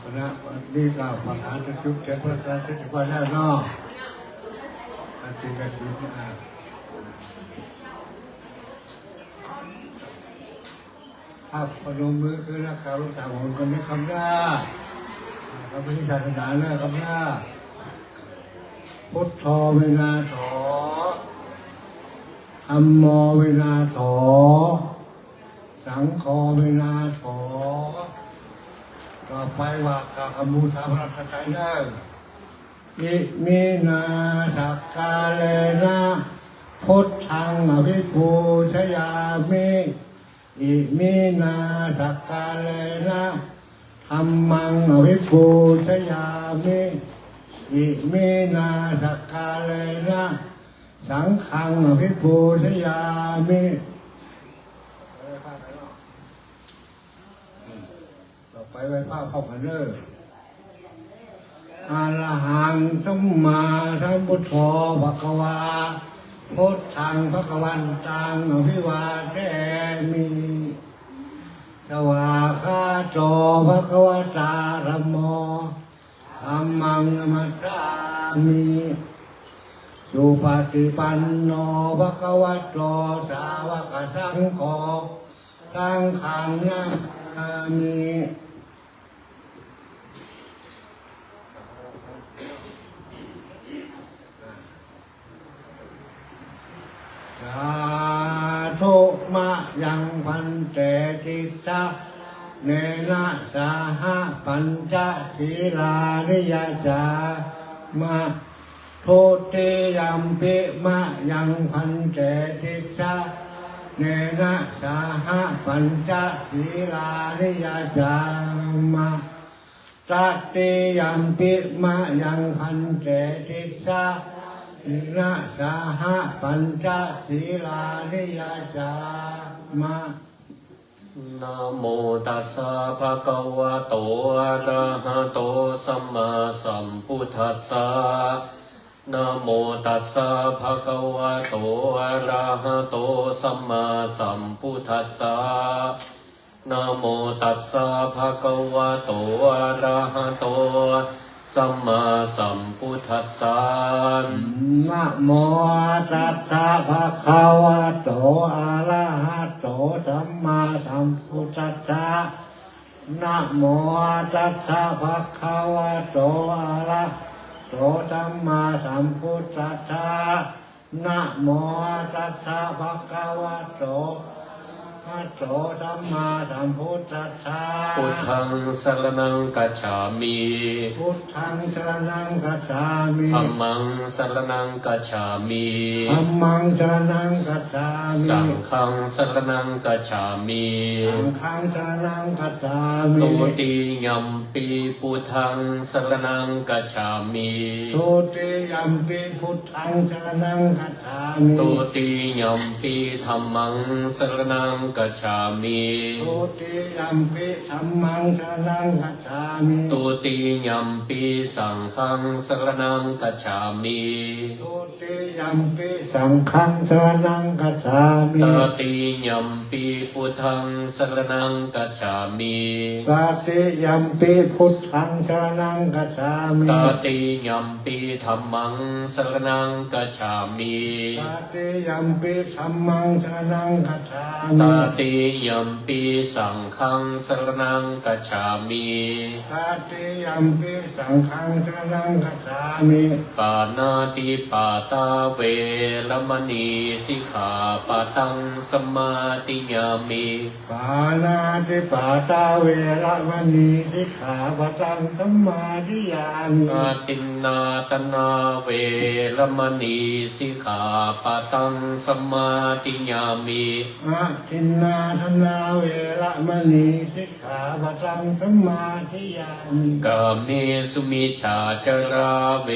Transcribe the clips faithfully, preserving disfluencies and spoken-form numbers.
คณะวันนี้ก็ประธานประชุมเสร็จ พระอาจารย์เสร็จเรียบร้อยแล้วเนาะ อันนี้ก็ดีนะ ครับ พนมมือขึ้นนะ กราบลงสามหนกันนะครับนะ ครับ พระพุทธศาสนานะครับนะ พุทโธเวนาโถ ธัมโมเวนาโถ สังโฆเวนาโถ ต่อไปว่ากล่าวคำบูชาพระรัตนตรัยเด้อ อิมินาสักกาเลนะ พุทธังอภิปูชยามิ อิมินาสักกาเลนะ ธัมมังอภิปูชยามิ อิมินาสักกาเลนะ สังฆังอภิปูชยามิ ต่อไปไหว้พระพร้อมกันเด้อ อะระหังสัมมาสัมพุทโธภะคะวา พุทธังภะคะวันตังอภิวาเทมิ สวากขาโตภะคะวะตาธัมโม ธัมมังนะมัสสามิ สุปฏิปันโนภะคะวะโตสาวกสังโฆ สังฆังนะมัสสามิ สาธุ มะยังภันเต ติสสะเนนะสะหะ ปัญจสีลานิยาจามะ ทุติยัมปิ มะยังภันเต ติสสะเนนะสะหะ ปัญจสีลานิยาจามะ ตติยัมปิ มะยังภันเต ติสสะเนนะสะหะ ปัญจสีลานิยาจามะ นะโมตัสสะภะคะวะโต อะระหะโต สัมมาสัมพุทธัสสะ นะโมตัสสะภะคะวะโต อะระหะโต สัมมาสัมพุทธัสสะ นะโมตัสสะภะคะวะโต อะระหะโต สัมมาสัมพุทธัสสะ นะโมตัสสะภะคะวะโต อะระหะโต สัมมาสัมพุทธัสสะ นะโมตัสสะภะคะวะโต อะระหะโต สัมมาสัมพุทธัสสะ นะโมตัสสะภะคะวะโต อะระหะโต สัมมาสัมพุทธัสสะ พุทธังสะระณังคัจฉามิ พุทธังสะระณังคัจฉามิ ธัมมังสะระณังคัจฉามิ ธัมมังสะระณังคัจฉามิ สังฆังสะระณังคัจฉามิ สังฆังสะระณังคัจฉามิ ทุติยัมปิ พุทธังสะระณังคัจฉามิ ทุติยัมปิ พุทธังสะระณังคัจฉามิ ทุติยัมปิ ธัมมังสะระณังคัจฉามิ ทุติยัมปิ ธัมมังสะระณังคัจฉามิ ทุติยัมปิ สังฆังสะระณังคัจฉามิ ทุติยัมปิ สังฆังสะระณังคัจฉามิ ตติยัมปิ พุทธังสะระณังคัจฉามิ ตติยัมปิ พุทธังสะระณังคัจฉามิ ตติยัมปิ ธัมมังสะระณังคัจฉามิ ตติยัมปิ ธัมมังสะระณังคัจฉามิ ตติยัมปิ สังฆังสะระณังคัจฉามิ ตติยัมปิ สังฆังสะระณังคัจฉามิ ปาณาติปาตาเวระมะณี สิกขาปะทังสะมาธิยามิ ปาณาติปาตาเวระมะณี สิกขาปะทังสะมาธิยามิ อะทินนาทานาเวระมะณี สิกขาปะทังสะมาธิยามิ อะทินนาทานาเวระมะณี สิกขาปะทังสะมาธิยามิ กาเมสุมิจฉาจาราเว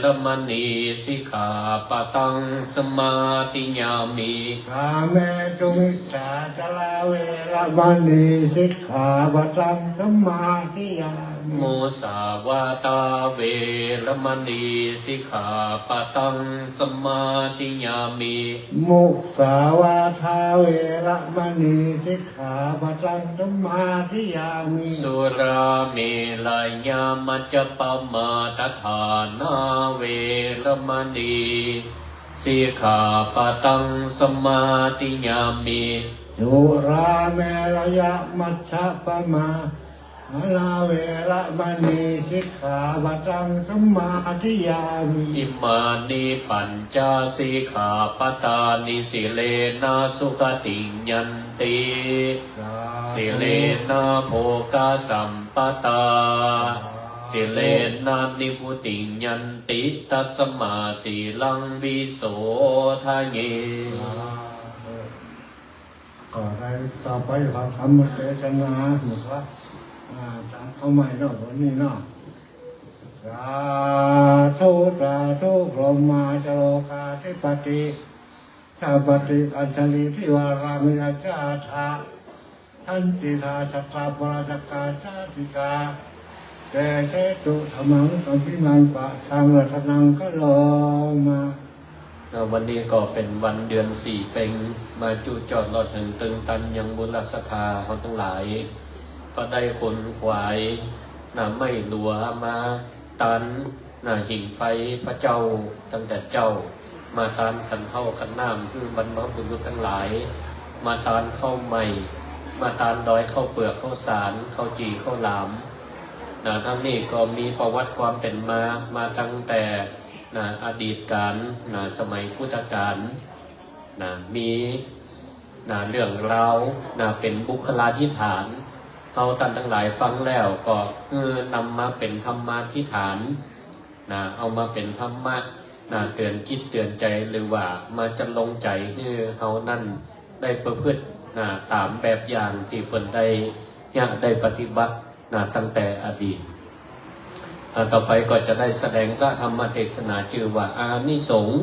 ระมะณี สิกขาปะทังสะมาธิยามิ กาเมสุมิจฉาจารา เวระมะณี สิกขาปะตัง สมาธิยามิ มุสาวาทา เวระมะณี สิกขาปะตัง สมาธิยามิ มุสาวาทา เวระมะณี สิกขาปะตัง สมาธิยามิ สุราเมรยะมัจจปมาทฐานา เวระมะณี สิกขาปะตัง สมาธิยามิ สุราเมรยะมัจจปมาทฐานา เวระมะณี สิกขาปะตัง สมาธิยามิ อิมานิปัญจสิกขาปะทานิ สีเลนะสุขติงยันติ สาธุ สีเลนะโภคสัมปทา สาธุ สีเลนะนิพพุติงยันติ ตัสมาสีลังวิโสทะเย สาธุ ก็ได้ต่อไปฟังธรรมเทศนา หมู่พระ อ่า ตามเข้าใหม่เนาะ วันนี้เนาะ สาธุ สาธุ พรหมาจะโลกาธิปติ สัพพะติอัญชลี ทิวารามิยาจาทะ ทันติทา สัตตาปราจกา จาติกา เตเสตุ ธัมมัง สัมมิมัง ปะทัง รัตนัง กะโรมา อ่า วันนี้ก็เป๋นวันเดือนสี่เป็ง มาจุจอดรอดเถิงตึงตันยังบุญศรัทธาเฮาตังหลาย ก็ได้ขนขวาย น่ะ ไม้หลัวมาตาน น่ะ หิ้งไฟพระเจ้าตั้งแต่เจ๊า มาตานขันข้าวขันน้ำ หื้อบรรพบุรุษตังหลาย มาตานข้าวใหม่ มาตานดอยข้าวเปือกข้าวสาร ข้าวจี่ข้าวหลาม น่ะ ทั้งนี้ก็มีประวัติความเป๋นมา มาตั้งแต่ น่ะ อดีตกาล น่ะ สมัยพุทธกาล น่ะ มี น่ะ เรื่องราว น่ะ เป๋นบุคลาธิฐาน เฮาต้านตังหลายฟังแล้วก็ เออ นำมาเป๋นธรรมาธิฐาน น่ะ เอามาเป๋นธรรมะ น่ะ เตื๋อนจิตเตื๋อนใจ๋ หรือว่ามาจันลงใจ๋หื้อเฮานั้นได้ประพฤติ น่ะ ต๋ามแบบอย่างตี้เปิ้นได้ เยียะ ได้ปฏิบัติ น่ะ ตั้งแต่อดีต อ่า ต่อไปก็จะได้แสดงพระธรรมเทศนาจื้อว่าอานิสงส์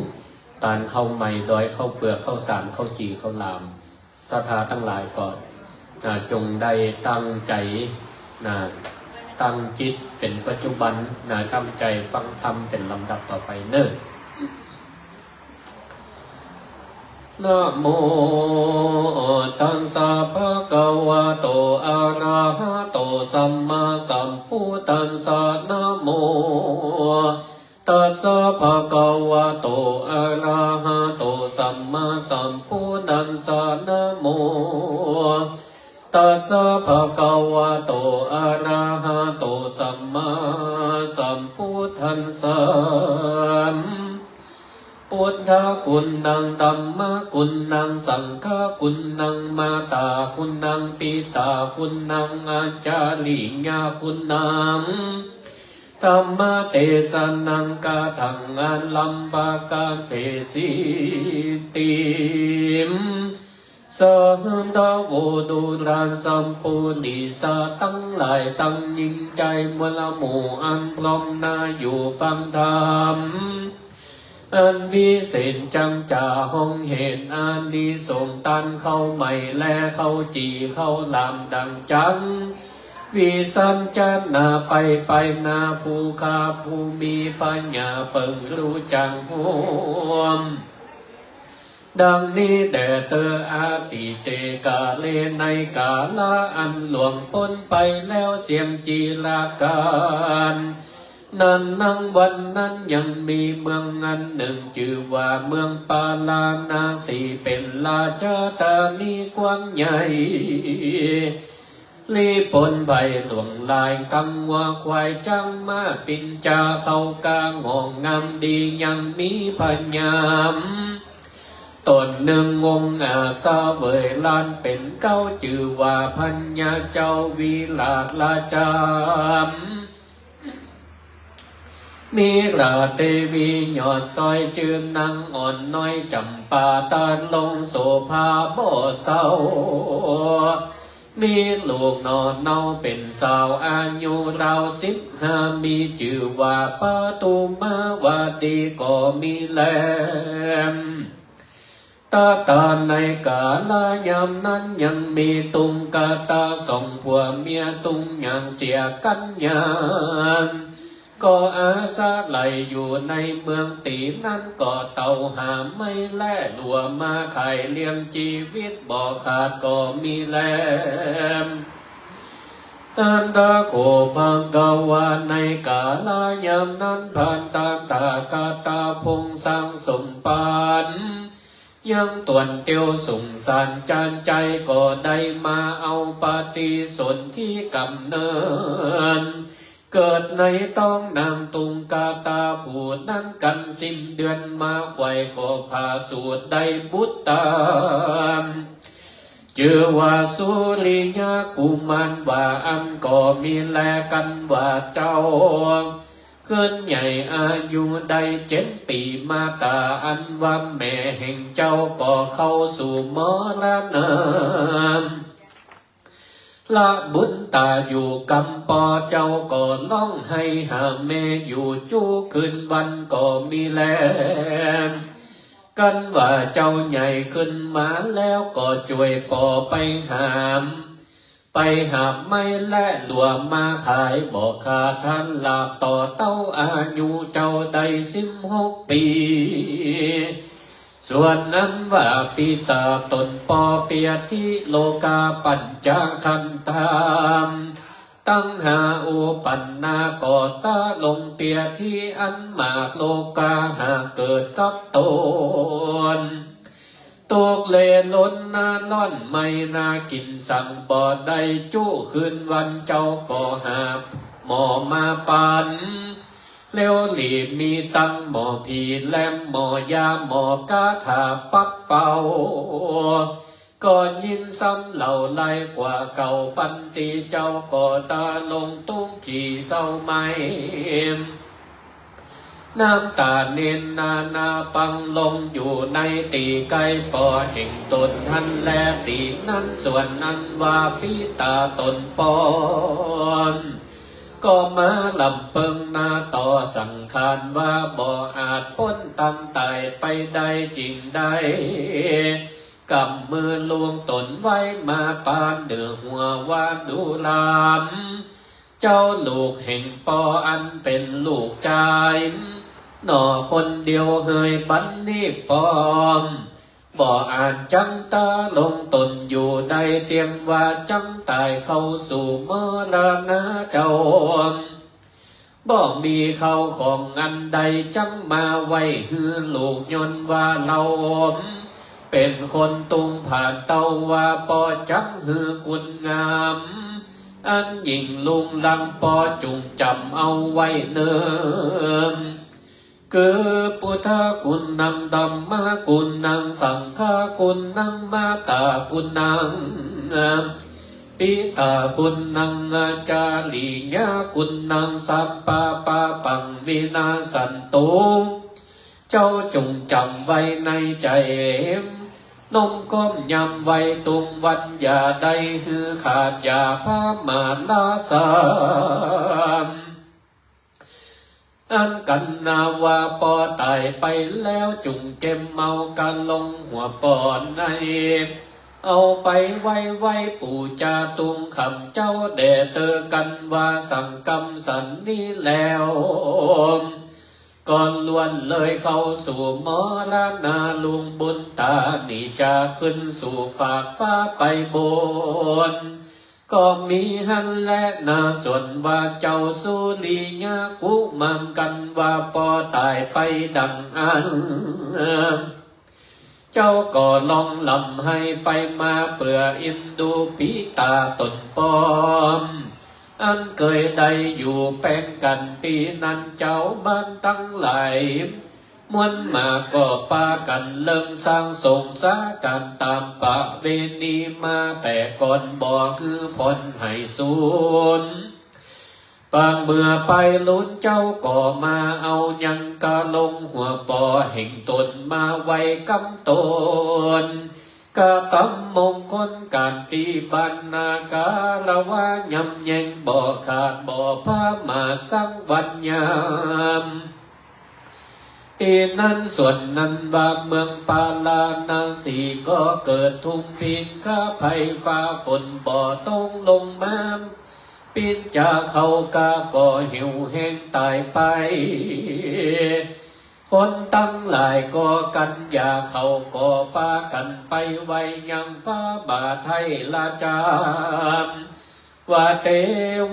ตานข้าวใหม่ดอยข้าวเปือกข้าวสารข้าวจี่ข้าวหลาม ศรัทธาตังหลายก็ น่ะ จงได้ตั้งใจ๋ น่ะ ตั้งจิตเป๋นปัจจุบัน น่ะ ตั้งใจ๋ฟังธรรมเป๋นลำดับต่อไปเน่อ นะโมตัสสะ ภะคะวะโต อะระหะโต สัมมาสัมพุทธัสสะ นะโม ตัสสะ ภะคะวะโต อะระหะโต สัมมาสัมพุทธัสสะ นะโม ตัสสะ ภะคะวะโต อะระหะโต สัมมาสัมพุทธัสสะ พุทธะกุณัง ธัมมะกุณัง สังฆะกุณัง มาตากุณัง ปิตากุณัง อาจาริยะกุณัง ธัมมะเตสะนัง กะถัง อะรัมภะกะเตสิติ สะหันทะ โว ดูรา สัปปุริสะตังหลาย ตังหญิงจาย มวลหมู่อันพร้อมหน้าอยู่ฟังธรรม อันวิเศษจังจะฮ้องเห็นอานิสงส์ตานข้าวใหม่และข้าวจี่ข้าวหลามดังจั้น วิสัชนาไปไปนาผู้ข้าผู้มีปัญญาเปิงฮู้จักฮ่วม ดังนี้แด่เธอ อทิเต กาเล ในกาละอันล่วงป๊นไปแล้วเสี้ยงจิรกาล นั้นนัง วันนั้นยังมีเมืองอันนึ่ง จื้อว่าเมืองปาราณสี เป๋นราชธานีกว้างใหญ่ ลี้ป๊นภัยหลวงหลาย กังวัวควายจ๊างม้าปินจาเข้ากางอกงามดี ยังมีพญา ต๋นนึ่งองค์อาเสวยราชย์เป๋นเก๊า จื้อว่าพญาเจ้าวิราชราชา มีราชเตวียอดซ้อย จื้อนางอ่อนน้อยจ๋ำปาตะลงโสภาบ่เศร้า มีลูกหน่อเนาเป๋นสาวอายุราวสิบห้า มีจื้อว่าปทุมมาวดีก็มีแล ตะตาในกาลยามนั้นยังมีตุงกะตาสองผัวเมียตุงยังเสียกั๋นยัง ก็อาศัยอยู่ในเมืองตี้นั้นก็เต้าหาไม้และลัวมาขายเลี้ยงจีวิตบ่ขาดก็มีแล อันตะโข ภะคะวา ในกาลยามนั้นพรานตะตะกะตะพงษ์สร้างสมปั๋น ยังตวนเตียวสงสารจานใจ๋ก็ได้มาเอาปฏิสนธิก๋ำเนิด เกิดในต๊องนางตุงกะตาผู้นั้นกั๋นสิ้นเดือนมาไขว่ก็ผ่าสูติได้บุตรต๋าม จื้อว่าสุริยะกุมารว่าอั้นก็มีแล กั๋นว่าเจ้า ขึ้นใหญ่อายุได้เจ็ดปี๋มาต๋า อันว่าแม่แห่งเจ้าก็เข้าสู่มรณะ ละบุญต๋าอยู่กำ ป้อเจ้าก็ฮ้องไห้หาแม่อยู่จุ๊คืนวันก็มีแล กั๋นว่าเจ้าใหญ่ขึ้นมาแล้วก็จ้วยป้อไปหาม ไปหาไม้และลัวมาขายบ่ขาด ต้านลาบต่อเต้าอายุเจ้าได้สิบหกปี๋ ส่วนอันว่าปิต๋าต๋นป้อเปียธิโลกาปัญจขันธา ตังห้าอุปันนาก็ตะลงเปียธิอันมากโลกาหากเกิดกับต๋น ตุ๊กข์เล่นล้นหน้าร้อนไหม้หน้ากิ๋นสังบ่ได้จุ๊คืนวันเจ้าก็หาหมอมาปั๋น เร็วหลีมีตังหมอผีแหลมหมอยาหมอกาถาปัดเป่า ก็ยิ่งซ้ำเล่าร้ายกว่าเก่า ปันตี้เจ้าก็ตะลงตุ๊กข์ขี้เศร้าไหม้ น้ำต๋าเน้นนานาปังลงอยู่ในตี้ใก้ป้อแห่งต๋นหั้นแล ตี้นั้นส่วนอันว่าปิต๋าต๋นป้อ ก็มาลำเปิงหน้าต่อสังขารว่าบ่อาจป๊นตังต๋ายไปได้จิ่งใด ก๋ำมือลวงต๋นไว้มาปานเหนือหัวว่าดูหลาน เจ้าลูกแห่งป้ออันเป๋นลูกจาย หน่อคนเดียวเหยบัดนี้ป้อ บ่อาจจั้งตะลงต๋นอยู่ได้ เตียงว่าจั้งต๋ายเข้าสู่มรณะเจ้า บ่มีเข้าของอันใดจั้งมาไว้หื้อลูก ย้อนว่าเฮาเป๋นคนตุงผ่านเต้าว่าป้อจั้งหื้อคุณงาม อันยิ่งลุงลังป้อจุ่งจ๋ำเอาไว้เนิ่น คือ พุทธคุณัง ธัมมคุณัง สังฆคุณัง มาตาคุณัง ปิตาคุณัง อาจาริยคุณัง สัพพะปาปัง วินาสสันตุ เจ้าจุ่งจ๋ำไว้ในใจ๋ น้อมก้มยำไว้ตุงวัน อย่าได้หื้อขาด อย่าพามาละสาม อันกั๋นนาว่าป้อต๋ายไปแล้ว จุ่งเก็บเมาก๋าลงหัวป้อใน เอาไปไหว้ไหว้ปู๋จาตุงคำเจ้าแด่เตอกั๋นว่าสังกำสันนี้แล้ว ก็ล้วนเลยเข้าสู่มรณะ ลุงบุญต๋านี้จะขึ้นสู่ฟากฟ้าไปบน ก็มีหั้นแลนา ส่วนว่าเจ้าสุริยะกุมารกั๋นว่าป้อต๋ายไปดังอั้น เจ้าก็ฮ้องร่ำไห้ไปมาเปื้อเอ็นดูปิตาต๋นป้อม อันเกยได้อยู่แปงกั๋นตี้นั้น จาวบ้านตังหลาย มวลมาก็ปากั๋นเริ่มสร้างสงฆ์สาก๋านต๋ามประเวณีมาแต่ก่อน บ่หื้อผ่อนให้สูญ ปางเมื่อไปลุนเจ้าก็มาเอายังก๋าลงหัวป้อแห่งต๋นมาไว้กำต๋น กระตำมงคลก๋านตี้บ้านนา ก๋าละวะยำแยงบ่ขาด บ่พามาสังวันยาม ตี้นั้นส่วนนั้นว่าเมืองปาราณสีก็เกิดทุ่มพินคภัย ฟ้าฝนบ่ตกลงมา ปิณจาเขากาก็หิวแห้งต๋ายไป คนตังหลายก็กัณฑ์ยาเขาก็ปากั๋นไปไหว้ยังพระบาทไทยราชา ว่าเต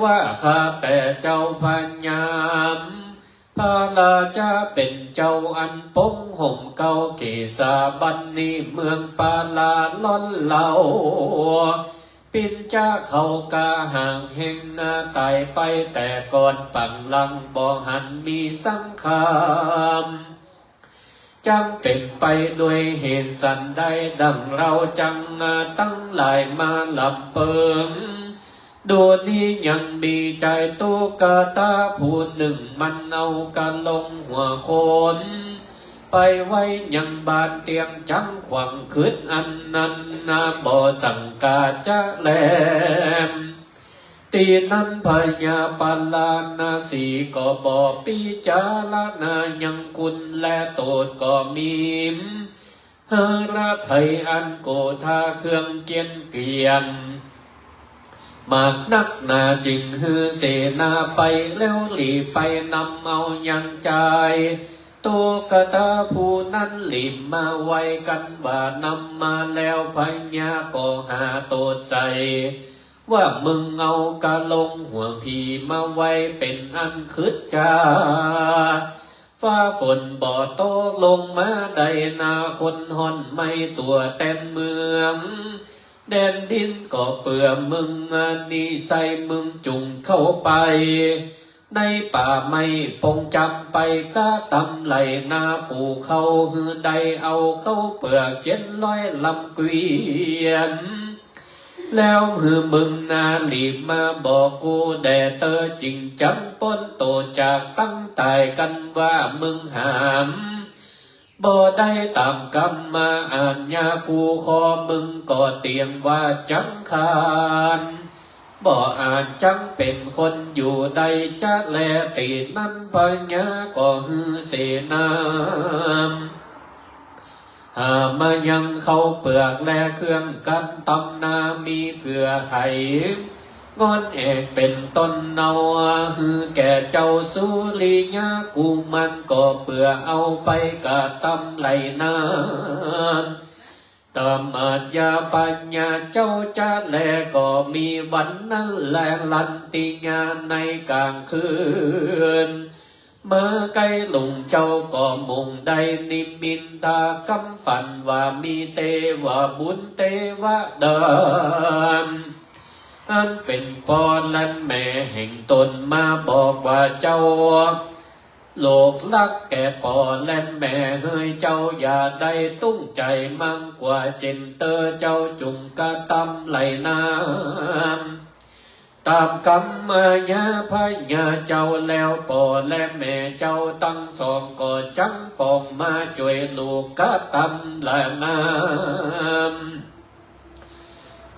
วะ ข้าแต่เจ้าพญา พระราชาเป๋นเจ้าอันปกห่มเกล้าเกศา บัดนี้เมืองปาราล่อนเล่า ปิณจาเขากาหากแห้งนา ต๋ายไปแต่ก่อน ปังหลังบ่หันมีสังคาม จักเป๋นไปด้วยเหตุสันใด ดั่งเฮาจังตังหลายมาลำเปิง ดูนี้ยังมีจายตุ๊กตาผู้นึ่ง มันเอากะลงหัวคน ไปไว้ยังบ้านเตียงจังขวาง กึ๊ดอันนั้นนา บ่สังกาจะแล ตี้นั้นพญาปาราณสีก็บ่พิจารณายังคุณและโตษก็มี หฤทัยอันโกธาเครื่องเคียดเกียจ มากนักหนา จึงหื้อเสนาไปแล้วหลีไปนำเอายังจายตุ๊กตาผู้นั้นหลีมาไหว้กั๋นว่านำมาแล้ว พญาก็หาโตษใส่ ว่ามึงเอากะลงหัวผีมาไหว้เป๋นอันกึ๊ดจา ฟ้าฝนบ่ตกลงมาได้นา คนฮ้อนไหม้ตั๋วแตนเมือง แดนดินก็เปื้อมึง นิสัยมึงจุ่งเข้าไป ในป่าไม้ปงจ๋ำไปกระตำไฮ่นา ปลูกเข้าหื้อได้เอาเข้าเปลือกเจ็ดร้อยลำเกวียน แล้วหื้อมึงนาหลีมาบอกกูแด่เต๊อะ จึงจ๋ำป๊นโตษจากตังต๋าย กั๋นว่ามึงหาม บ่ได้ต๋ามกำมาอาญากู ข้อมึงก็เตียงว่าจังคาน บ่อาจจังเป๋นคนอยู่ได้จะแล ตี้นั้นพญาก็หื้อเสนา หามายังเข้าเปลือกและเครื่องกระตำนา มีเผื่อไข่ งอนแอกเป๋นต้นเนา หื้อแก่เจ้าสุริยะกุมาร ก็เปื้อเอาไปกระตำไฮ่นา ตามอาญาพญาเจ้าจะแล ก็มีวันนั้นแล รันติยาในกลางคืน มาใก้ลุงเจ้าก็มุ่งได้นิมิตตากำฝันว่ามีเตวบุตรเตวดา อันเป๋นป้อและแม่แห่งต๋นมาบอกว่าเจ้า ลูกฮักแก่ป้อและแม่เฮย เจ้าอย่าได้ตุ้งใจ๋มั่งกว่า เจ้นเต๊อะเจ้าจุ่งกระตำไฮ่นา ต๋ามกำอาญาพญาเจ้าแล้ว ป้อและแม่เจ้าตังสองก็จักปองมาจ้วยลูกกระตำไฮ่นา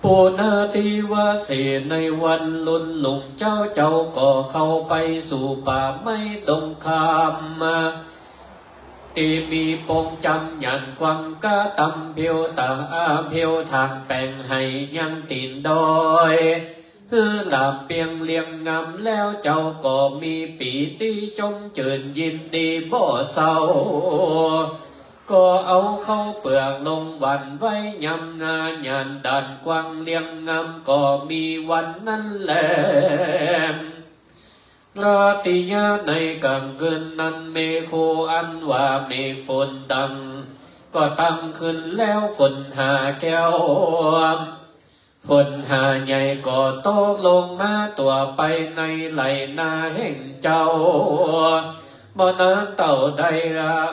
ปุณณทิวาสีในวันรุ่นรุ่งเจ้า เจ้าก็เข้าไปสู่ป่าไม้ดงคาม ตี้มีปงจ๋ำหยันกว้างกระตำเผียวตา เผียวถางแป๋งไฮ่ยังตี๋นดอย หื้อหลามเปียงเรียงงามแล้ว เจ้าก็มีปีติจมจื้นยินดีบ่เศร้า ก็เอาข้าวเปลือกลงหว่านไว้ยำนา หยันด่านกว้างเรียงงาม ก็มีวันนั้นแล ราตรียะในกลางคืนนั้น เมฆโคอันว่าเมฆฝนดัง ก็ตั้งขึ้นแล้วฝนหาแก้ว ฝนหาใหญ่ก็ตกลงมาตั๋วไปในไฮ่นาแห่งเจ้า บ่นานเต้าใด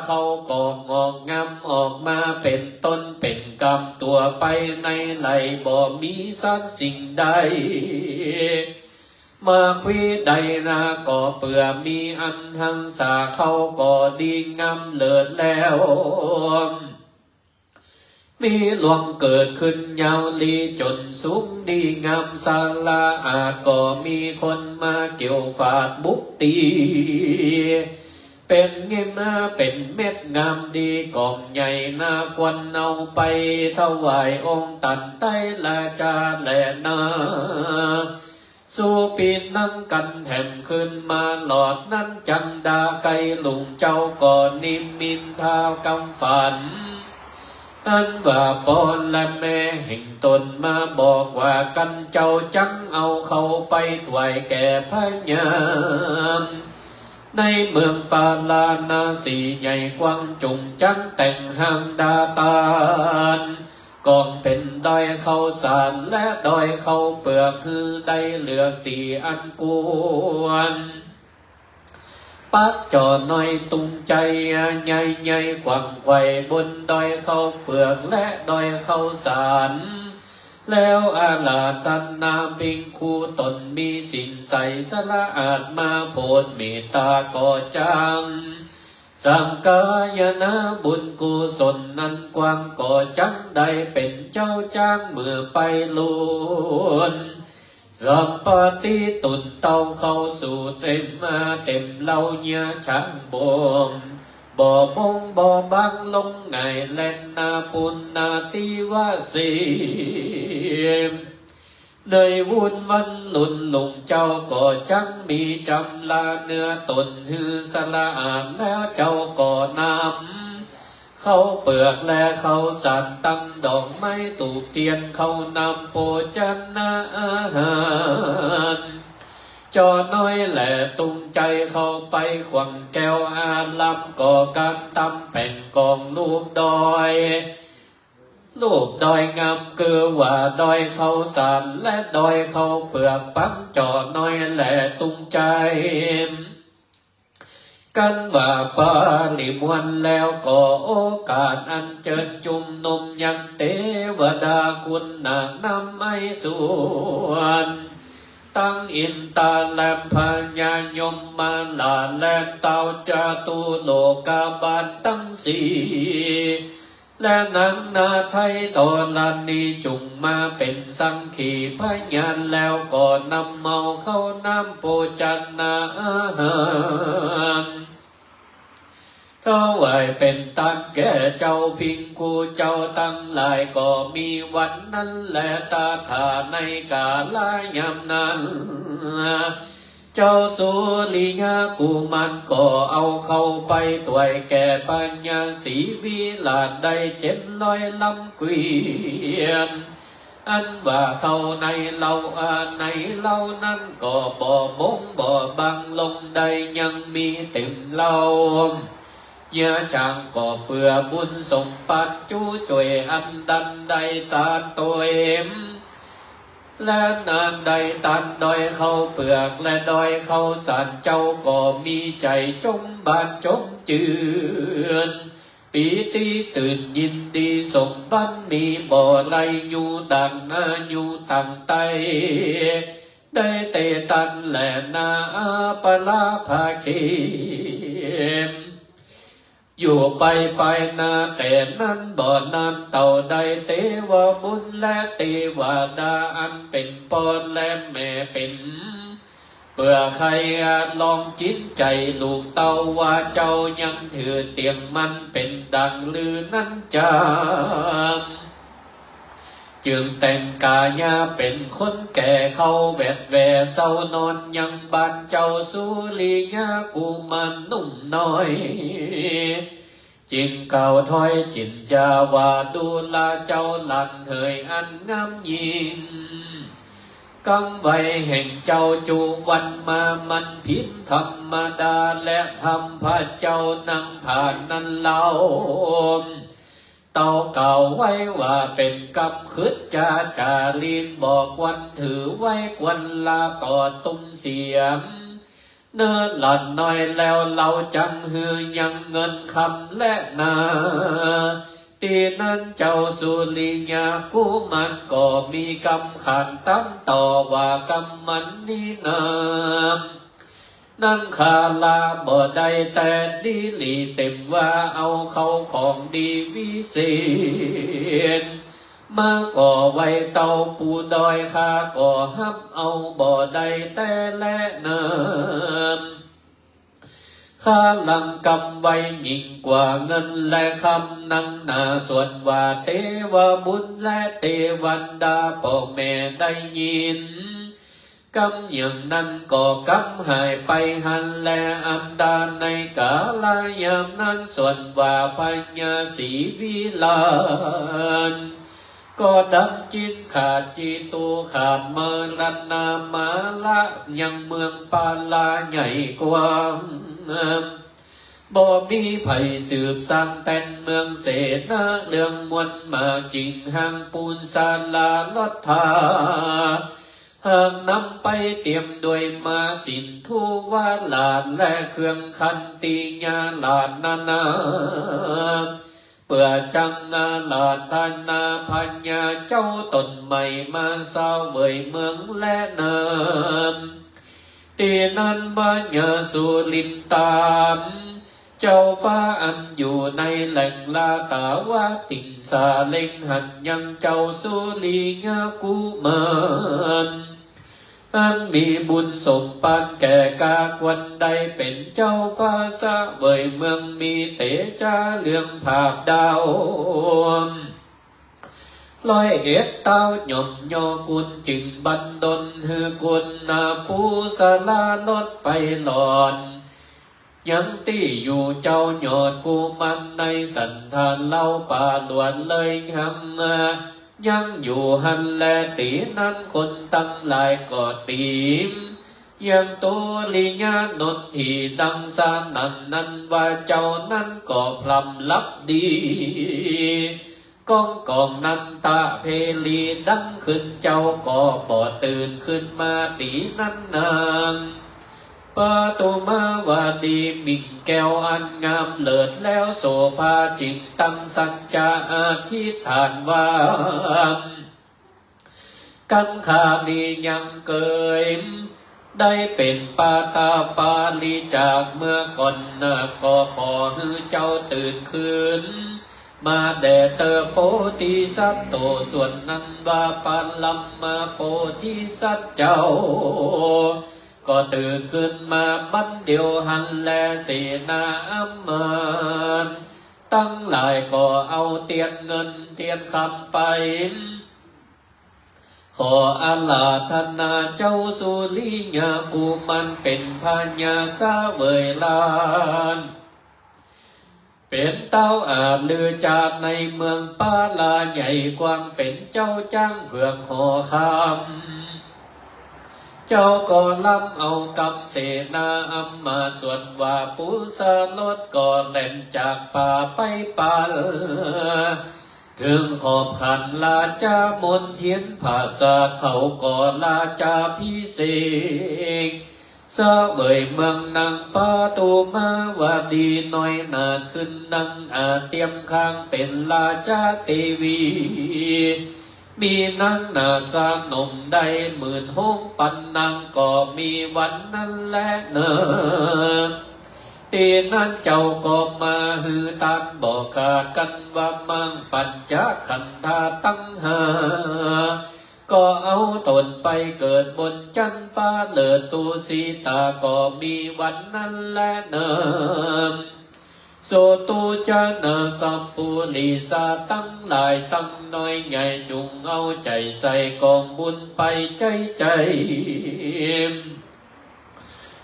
ข้าวก็งอกงามออกมาเป๋นต้นเป๋นกำตั๋วไปในไฮ่ บ่มีสักสิ่งใด มาควีใดนาก็เปื้อมีอันหังสา ข้าวก็ดีงามเลิศแล้ว มีหลวงเกิดขึ้นยาวหลีจ๋นสูงดีงามสะอาด ก็มีคนมาเกี่ยวฝาดบุกตี๋ เป เป๋นเงินมาเป๋นเม็ดงามดี ก๋องใหญ่นาควรเอาไปถวายองค์ตันไตรราจาแลนา สู่ปี๋นำกั๋นแถมคืนมาหลอดนั้น จันดาไกลุงเจ้าก็นิมิตท้าวกำฝัน อันว่าป้อและแม่แห่งต๋นมาบอกว่า กั๋นเจ้าจักเอาเข้าไปถวายแก่พญา ในเมืองปาราณสีใหญ่กว้างจุง จักแต่งห้างดาตาน ก๋องเป๋นดอยข้าวสารและดอยข้าวเปือก หื้อได้เลือกตี้อันควร ปักจ่อน้อยตุงใจ๋ ใหญ่ๆ ขวังไขว่บนดอยข้าวเปือกและดอยข้าวสาร แล้วอาราธนาภิกขุต๋นมีศีลใสสะอาดมาโผดเมตตาก็จัก สังฆายนาบุญกุศลนั้นกว้าง ก็จักได้เป๋นเจ้าจักเมื่อไปลูน สัมปติตุนเต้าเข้าสู่เต็มมาเต็มเล้า เยียะฉางบ่ม บ่บงบ่บังลงง่ายแลนา ปุณณาติวาสี ในวุ่นวันลุนลุงเจ้าก็จักมีจำลาเนื้อต๋นหื้อสะอาด แล้วเจ้าก็นำข้าวเปือกและข้าวสาร ตั้งดอกไม้ธูปเตียน เข้าน้ำโภชนะอาหาร จ่อน้อยแลตุงใจ๋เข้าไปขวังแก้วอาราม ก่อก๋านตำแป๋งก๋องรูปดอย รูปดอยงาม คือว่าดอยข้าวสารและดอยข้าวเปือก ปังจ่อน้อยแลตุงใจ๋ กั๋นว่าปริมวลแล้วก็โอกาสอันเจิญจุมนุมยังเตวดาคุณนางนำไอ้ส่วน ตังอินตาและพญายมมาลาและเต้าจตุโลกบาลตังสี่ และนางนาไทยธรณีจุ่งมาเป๋นสักขีพยาน แล้วก็นำเอาข้าวน้ำโภชนาอาหาร ถวายเป๋นตานแก่เจ้าภิกขุเจ้าตังหลาย ก็มีวันนั้นแล ตถาในกาลยามนั้น เจ้าสุริยะกุมารก็เอาเข้าไปถวายแก่พญาศรีวิราชได้เจ็ดร้อยลำเกวียน อันว่าข้าวในเล้า อา ในเล้านั้นก็บ่บงบ่บังลงได้ ยังมีเต็มเล้า เยียะฉางก็เปื้อบุญสมบัติจุ้ยจ้วย อันดันได้ตานตวย และนั้นได้ตานดอยข้าวเปือกและดอยข้าวสาร เจ้าก็มีใจ๋จมบานจมจื้น ปีติตื่นยินดี สมบัติมีบ่ไหล อยู่ดั่งอายุตั้งไต้ ได้เตตันแลนา อาปะลาภาเขม อยู่ไปไปนาแต่นั้นบ่นาน เต้าได้เตวบุตรและเตวดา อันเป๋นป้อและแม่เป๋น เปื้อใค่ลองจิตใจ๋ลูกเต้าว่า เจ้ายังถือเตียงมั่นเป๋นดั่งลือนั้นจำ จึงแต่งกายาเป๋นคนแก่เข้าแวดแวเซานอนยังบ้านเจ้าสุริยะกุมารหนุ่มน้อย จึงกล่าวถ้อยจินจาว่า ดูราเจ้าหลานเหยอันงามยิ่ง กำไหวแห่งเจ้าจุวันมามันผิดธรรมดา และธรรมพระเจ้านังผ่านนั้นเล่า เต้ากล่าวไว้ว่าเป๋นกำขึดจาจารีต บ่ควรถือไว้ควรละต่อตุ้มเสียง เนอหลานน้อย แล้วเฮาจักหื้อยังเงินคำและนา ตี้นั้นเจ้าสุริยะกุมารก็มีกำขานต๋ามต่อว่า กำมันนี้นา นั้นข้าละบ่ได้แต่ดีหลีเต็มว่า เอาเข้าของดีวิเศษ มาก่อไว้เต้าปู้ด้อย ข้าก็ฮับเอาบ่ได้แต่แลนา คาลังกำไว้ยิ่งกว่าเงินและคำ นักหนา ส่วนว่าเตวบุตรและเตวันดาป้อแม่ได้ยิน กำอย่างนั้นก็กำหายไปหั้นแล อันดา ในกาลยามนั้น ส่วนว่าพญาศรีวิลาล ก็ดำจิตขาดจิตุขาดมรณามาละยังเมืองปาลาใหญ่กว้าง บ่มีใผสืบสร้างแต่งเมืองเสนาเรื่องมวลมาก จึงหางปูนศาลาลดถา หากนำไปเตรียมด้วยม้าสินธุวราชและเครื่องขันติยาราชนานา เปื้อจังอาราธนาพญาเจ้าต๋นใหม่มาเสวยเมืองแลนา ตี้นั้นพญาสุรินตาม เจ้าฟ้าอันอยู่ในแหล่งลาตาวติงสาเล็งหันยังเจ้าสุริยกุมาร อันมีบุญสมปานแก่กาควรได้เป๋นเจ้าฟ้าเสวยเมือง มีเตจาเรืองผาบดาว ร้อยเอ็ดเต๊าหย่อมย่อกุณ จึงบันดลหื้อกุณนาปูสลารถไปหลอน ยังตี้อยู่เจ้ายอดกุมารในสันธานเล่าป่าหลวดเลยยัง ยังอยู่หั้นแล ตี้นั้นคนตังหลายก็ติงยังตุริยานนท์ตี้ดังสนั่นนั้นว่า เจ้านั้นก็พร่ำลับดี ก้องกองนันตะเพลีดังขึ้น เจ้าก็บ่ตื่นขึ้นมาตี้นั้นนาง ปทุมาวดีมิ่งแก้วอันงามเลิศแล้วโสภา จึงตั้งสัจจะอธิษฐานว่า กังขานี้ยังเกยได้เป๋นปาตาปาริจจกเมื่อก่อนนา ก็ขอหื้อเจ้าตื่นขึ้นมาแด่เต๊อโพธิสัตว์โต ส่วนนั้นว่าปรมมาโพธิสัตว์เจ้า ก็ตื่นขึ้นมาบั้นเดียวหั้นแล เสนาอำมาตย์ตังหลายก็เอาเตียนเงินเตียนคำไป ขออาราธนาเจ้าสุริยกุมารเป๋นพญาเสวยราช เป๋นเต๊าอาจลือจาในเมืองปาลาใหญ่กว้าง เป๋นเจ้าจ๊างเผือกหอคำ เจ้าก็ลำเอากำเสนาอำมาตย์ ส่วนว่าปูสลารถก็แล่นจากป่าไปปาลา เถิงขอบขันราชามณเฑียรผาสาท เขาก็ราชาภิเษกเสวยเมืองนางปทุมาวดีน้อยนาขึ้น นางอาเตียมข้างเป๋นราชาเตวี มีนางนาสนมได้หมื่นหกปันนาง ก็มีวันนั้นแลนา ตี้นั้นเจ้าก็มาหื้อตานบ่ขาดกั๋นว่า มังปัญจขันธาตังห้า ก็เอาต๋นไปเกิดบนจั๊นฟ้าเลิศ ตุสิตาก็มีวันนั้นแลนา โสตุจนาสัปปุริสาตังหลายตังน้อยใหญ่ จุ่งเอาใจ๋ใส่ก๋องบุญไปใจ๊ๆ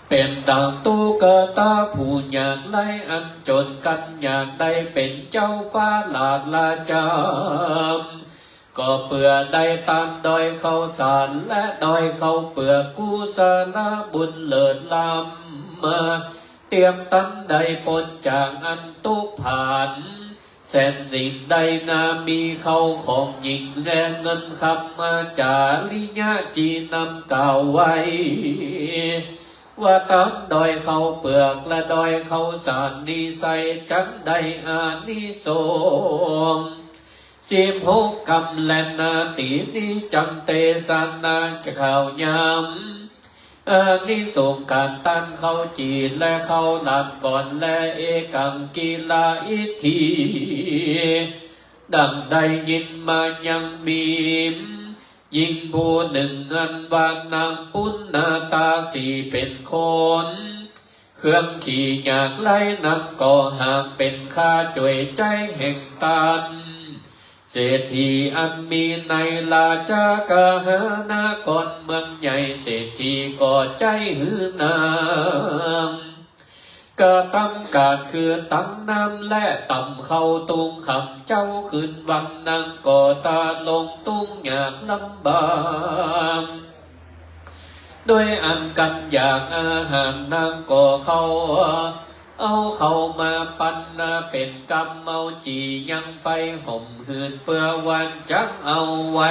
เป๋นดั่งตุ๊กตาผู้อยากไร้อันจนกั๋น อยากได้เป๋นเจ้าฟ้าราชราชา ก็เปื้อได้ตานด้อยข้าวสารและด้อยข้าวเปลือก กุศลบุญเลิศล้ำมา เตียมตันได้ป๊นจากอันตุ๊กข์ผาน แสนสิ่งได้นา มีเข้าของหญิงและเงินคำ มาจาริยะจีนำกล่าวไว้ ว่าตานด้อยข้าวเปลือกและด้อยข้าวสารนี้ไส้จักได้อานิสงส์ สิบหกกำแลนา ตี้นี้จำเตสนาจะข่าวย้ำ อานิสงส์ก๋านตานข้าวจี่และข้าวหลามก่อน และเอกังกิลาอิทธิ ดั่งได้ยินมายังมี ญิงผู้นึ่งอันว่านางปุณณาตาสีเป๋นคน เครื่องขี้ยากไร้นั้นก็หากเป๋นค่าจ้วยใจ๊แห่งตาน เศรษฐีอันมีในราชกาหานครเมืองใหญ่ เศรษฐีก็ใจ๊หื้อนาง กระตำก๋านคือตังน้ำและตำข้าว ตุ๊กค่ำเจ๊าคืนวันนางก็ตาลงตุ๊กข์ยากลำบาก ด้วยอันกั๋นอยากอาหารนางก็เข้า เอาเข้ามาปันนาเป๋นกำ เอาจี่ยังไฟห่มหืดเปื้อหวานจักเอาไว้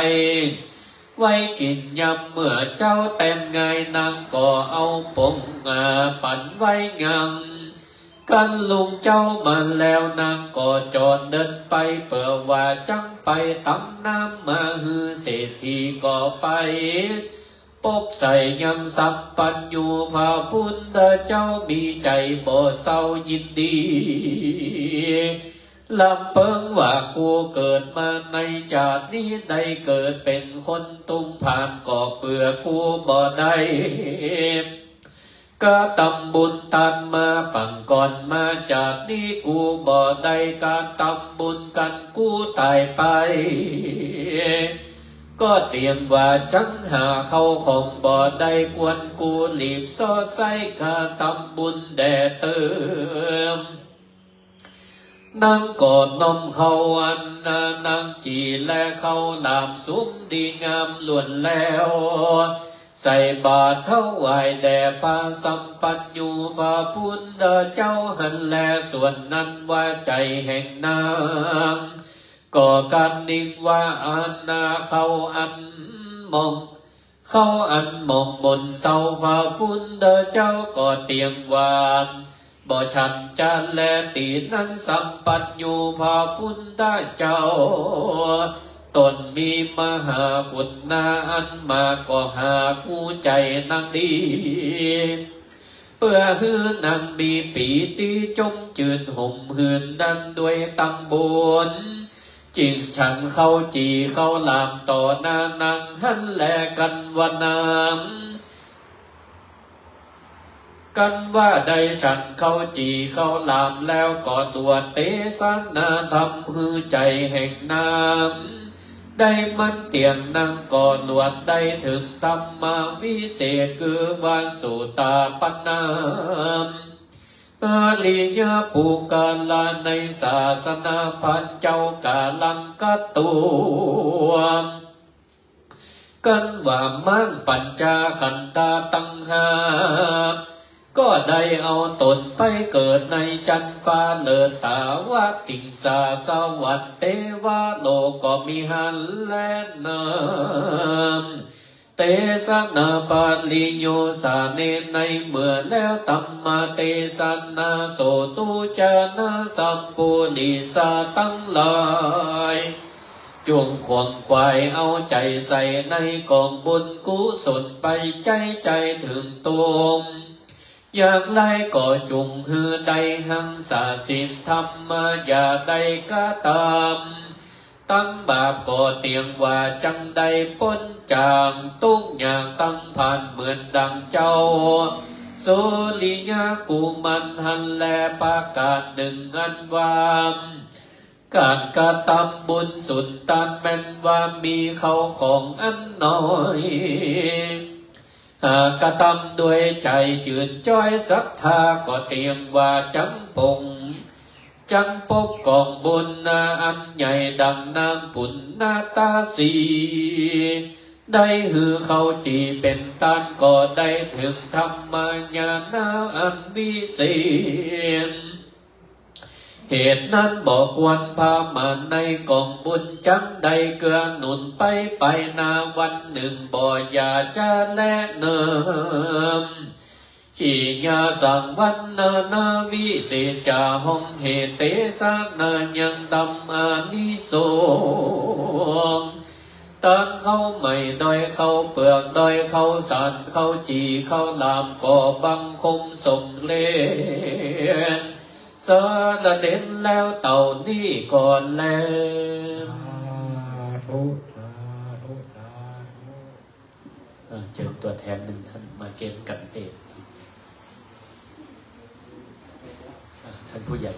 ไว้กิ๋นยามเมื่อเจ๊าแต้มง่าย นางก็เอาป๋ง อ่า ปันไว้ยัง กั๋นลุงเจ๊ามาแล้วนางก็จ่อเดินไป เปื้อว่าจักไปตำน้ำมาหื้อ เศรษฐีก็ไป ปบใส่ยังสัมปัญญูพระพุทธเจ้า มีใจ๋บ่เศร้ายินดี ลำเปิงว่ากูเกิดมาในจาตินี้ ได้เกิดเป๋นคนตุ๊กข์พ่านก็เปื้อกูบ่ได้ กระตำบุญตานมาปางก่อน มาจาตินี้กูบ่ได้กระตำบุญ กั๋นกูต๋ายไป ก็เตียมว่าจักหาเข้าของบ่ได้ ควรกูรีบส่อใส่กระตำบุญแด่เติม นางก็น้อมเข้าอันนานางจี่และข้าวหลามสุกดีงามล้วนแล้ว ใส่บาตรถวายแด่พระสัมปัญญูพระพุทธเจ้าหั้นแล ส่วนนั้นว่าใจ๋แห่งนาง ก็กระนิงว่าอันนาเข้าอันหมอง เข้าอันหมองมนเศร้า พระพุทธเจ้าก็เตียมว่า บ่ฉันจะแล ตี้นั้นสัมปัญญูพระพุทธเจ้า ต๋นมีมหากุณาอันมาก ก็หากฮู้ใจ๋นางดี เปื้อหื้อนางมีปีติจมจืดห่มหืนนั้นด้วยตำบุญ จึงฉันข้าวจี่ข้าวหลามต่อหน้านางหั้นแล กั๋นว่านาง กั๋นว่าได้ฉันข้าวจี่ข้าวหลามแล้ว ก็ตรวจเตสนาธรรมหื้อใจ๋แห่งนาง ได้มั่นเตี้ยง นางก็ตรวจได้เถิงธรรมวิเศษ คือว่าโสตาปันนา อริยปุคคละในศาสนาพระเจ้ากาลังกะตุ กั๋นว่ามังปัญจขันธะตังห้า ก็ได้เอาต๋นไปเกิดในจั๊นฟ้าเลิศ ตาวติงสาสวรรค์เตวโลกก็มีหั้นแลนั้น เตสนาปริโยสาเน ในเมื่อแล้วธรรมเตสนา โสตุจานะสัพปุริสาตังหลาย จงขวนขวายเอาใจ๋ใส่ในก๋องบุญกุศลไป ใจ๊ใจ๋เถิงต๋น อย่างไรก็จุ่งหื้อได้หังษาศีลธรรมะ อย่าได้กระตำ ตังบาปก็เตียงว่าจักได้ป๊นจากตุ๊กข์ยากตังพ่านเหมือนดังเจ้าสุริยะกุมารหั้นแล ประก๋านนึ่งอันว่า ก๋านกระตำบุญสุนตานแม้นว่ามีเข้าของอันน้อย หากกระตำด้วยใจ๋จืดจ้อยศรัทธา ก็เตียงว่าจักปง จักปบก๋องบุญนาอันใหญ่ดังนางปุณณตาสี ได้หื้อข้าวจี่เป๋นตาน ก็ได้เถิงธรรมญาณะอันวิเศษ เหตุนั้นบ่ควรประมาทในก๋องบุญ จักได้เกื้อหนุนไปไปนาวันนึ่ง บ่อย่าจะแลเนิม ขีญาสังวรรณนาวิเศษจา ห้องเหตุเตสนายังธรรมอานิสงส์ ตังข้าวใหม่ด้อยข้าวเปือกด้อยข้าวสารข้าวจี่ข้าวหลาม ก็บังคมสมเร็จ สารเด็จแล้วเต้านี้ก่อนแล สาธุ สาธุ สาธุ เอ่อ เจิญตั๋วแทนนึ่งต้านมาเก๋ณฑ์กั๋นเตศน์ ผู้ใหญ่